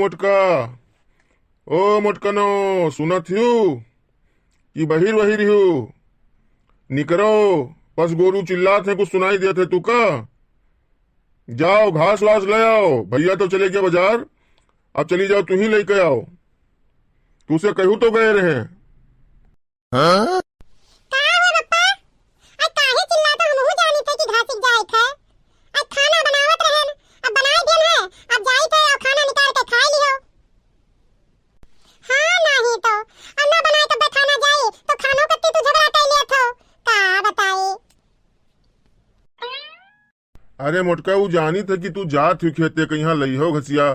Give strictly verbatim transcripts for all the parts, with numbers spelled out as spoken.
मोटका, ओ मोटकनो, सुनत हिउ कि बहिर बहिर हिउ? निकरो, पस गोरू चिल्लात है, कुछ सुनाई देत है तू का? जाओ, घास वास ले आओ, भइया तो चले गए बजार, अब चली जाओ, तू ही लेके आओ। तू से कहू तो गए रहे। हाँ? का हो बप्पा? आज काहे चिल्लात हो? हमहू जानी थे कि घासिक जाए थे। आज खाना बनावत रहन, अब बनाए देन है, अब जाई थे और खाना निकाल के खाए लियो। हाँ, नाही तो, अब ना बनाए तब खाना जाई, तो खानो कत्ती तू झगड़ा कर लिया थो। का बताई? अरे मोटका, उ जानित है कि तू जात ही खेते कहिया लइहो घसिया,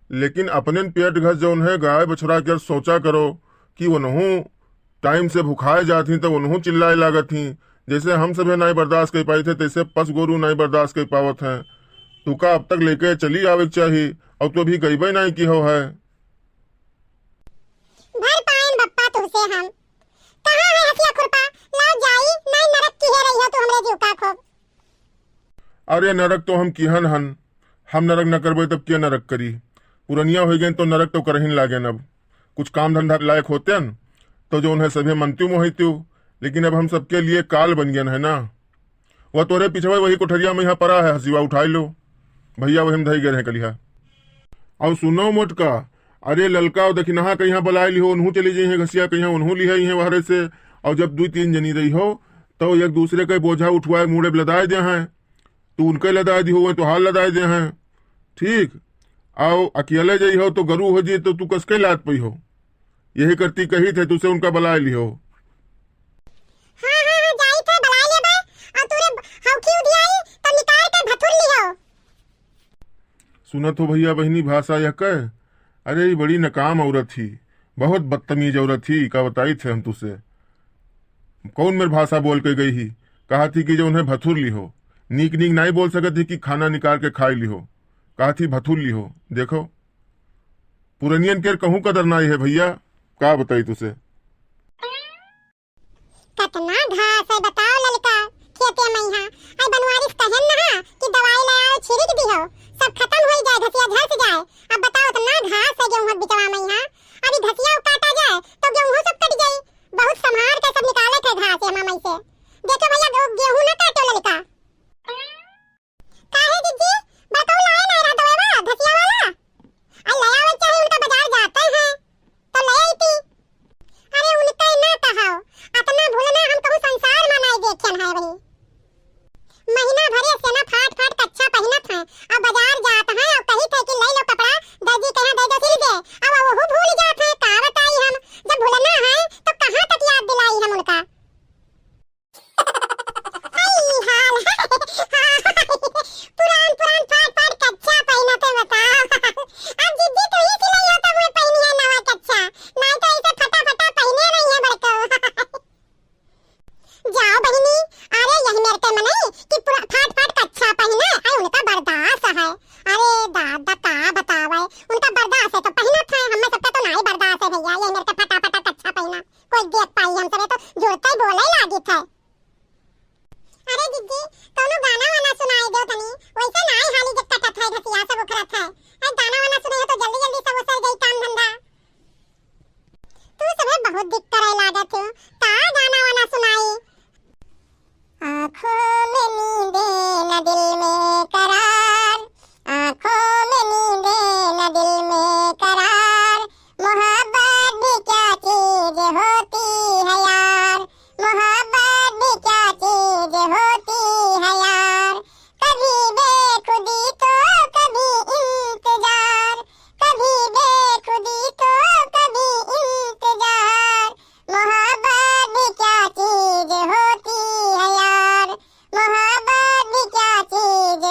लेकिन अपनेन पेट घस जौन है गाय बछड़ा के सोचा करो कि उनहू टाइम से भुखाए जात ही तो उनहू चिल्लाए लागत ही। जैसे हम सभे नाई बर्दाश्त कर पाई थे, तैसे पस गोरू नाई बर्दाश्त कर पावत हैं। तू का अब तक लेके चली आवे के चाही, और तू अभी गईबे नाई की हो है। भर पाएन बप्पा तुहसे हम। कहाँ है हसिया खुरपा? लाओ जाई, नाई नरक की है रही हो तू हमरे जीव का खूब। अरे नरक तो हम किहन हन, हम नरक न करबे तब के नरक करी? पुरनिया हो गए तो नरक तो करहिन लागेन। अब कुछ काम धंधा लायक होतेन तो जौन है सभे मनत्यू मोहित्यू, लेकिन अब हम सबके लिए काल बन गए है ना। वह तोरे पिछवे वही कोठरिया में यहाँ पड़ा है, हसिवा उठाई लो, भइया वही में धई गए हैं कलिहा। और सुनो मोटका, अरे ललका और दखिनहा कहिया बलाए लिहो, उनहू चली जइहें घसिया कहिया, उनहू लिहे इहें वहरे से। और जब दुई तीन जनी रही हो, तो एक दूसरे के बोझा उठवाए मूड़े लदाए दे हैं, तू उनके लदाए दिहो, वह तोहार लदाए दे हैं। ठीक, आओ अकेले जई हो तो गरू हो जी, तो तू कसके लाद पई हो। यही करती कही थे, तुसे उनका बलाए लिहो। हाँ, हाँ, हाँ, जाई थे, बलाए लेबे, और तू रे हौखी उधियाई, तो निकाल के भथुर लिहो। सुनत हो भइया बहिनी भाषा यह कह? अरे, ई बड़ी नकाम औरत ही, बहुत बदतमीज औरत ही, का बताई थे हम तुसे। कौन मेर भाषा बोल के गई ही? कहा थी कि जौन है भथुर लिहो, नीक नीक नाई बोल सकत ही कि खाना निकाल के खाई लिहो, कहा थी भथुर लिहो। देखो, पुरनियन के कहूँ कदर नाई है भइया, का बताई तुसे। कतना घास है बताओ ललका, खेते में यहाँ। आई बनवारिस कहेन ना कि दवाई ले आओ छिड़क दिहो, सब खत्म होई जाए, घसिया झस जाए। अब बताओ इतना घास है गेहूँ बिचवा में यहाँ, अभी घसिया काटा जाए तो गेहूँ सब कट जाई। बहुत संभाल के सब निकाले थे घास ये मामा से। देखो भइया, गे-, गेहूँ ना काटो ललका। काहे जिज्जी, बड़कऊ लाए ना रहा दवाई बा, घसिया वाला? आ ले आवे चाहे, उनका बजार जाते हैं, तो ले आईती। अरे उनका ही ना कहो, अतना भूलना हम कहूँ संसार में नाई देखेन है भाई। महीना भरे से ना फाट फाट कच्छा पहिनत हैं, अब बजार जात हैं और कही थे कि ले लो कपड़ा, दर्जी कहे दे दो सिल दे, अब वहू भूल जात हैं, का बताई हम, जब भूलना है तो कहाँ तक याद दिलाई हम उनका। आई हाल है। पुरान पुरान फाट फाट कच्छा पहिनत है बताओ। अब जिज्जी तू ही सिलाई हो तब मैं पहिनी है नवा कच्छा, नाई तो ऐसे फटा फटा पहिने नहीं है बड़को। जाओ बहिनी, अरे यही मेरे ते मनई कि पुरा-, फाट फाट कच्छा पहिने, आई उनका बर्दाश्त है। अरे दादा का बतावे, उनका बर्दाश्त है तो पहिनत है, हमें सबका तो नाई बर्दाश्त है भइया, यही मेरे ते फटा फटा कच्छा पहिना। कोई देख पाई हम सबे तो जुड़ते ही बोले लागित है। अरे जिज्जी, कौनो गाना वाना सुनाई दो तनी, वैसे नाई हाली जे कटत है, घसिया सब उखरत है। अरे गाना वाना सुने हो तो जल्दी जल्दी सब ओसर जाई काम धंधा। तू सबे बहुत दिक करे लागत हो, का गाना वाना सुनाई? आँखों में नींदे न दिल में करार, आँखों में नींदे न दिल में करार, मोहब्बत भी क्या चीज होती है यार, मोहब्बत भी क्या चीज होती है यार, कभी बेखुदी तो कभी इंतजार, कभी बेखुदी तो कभी इंतजार, मोहब्बत भी क्या चीज होती है यार, मोहब्बत भी क्या चीज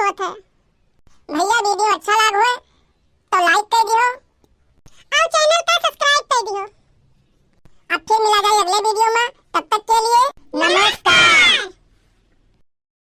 आवत है। भैया, वीडियो अच्छा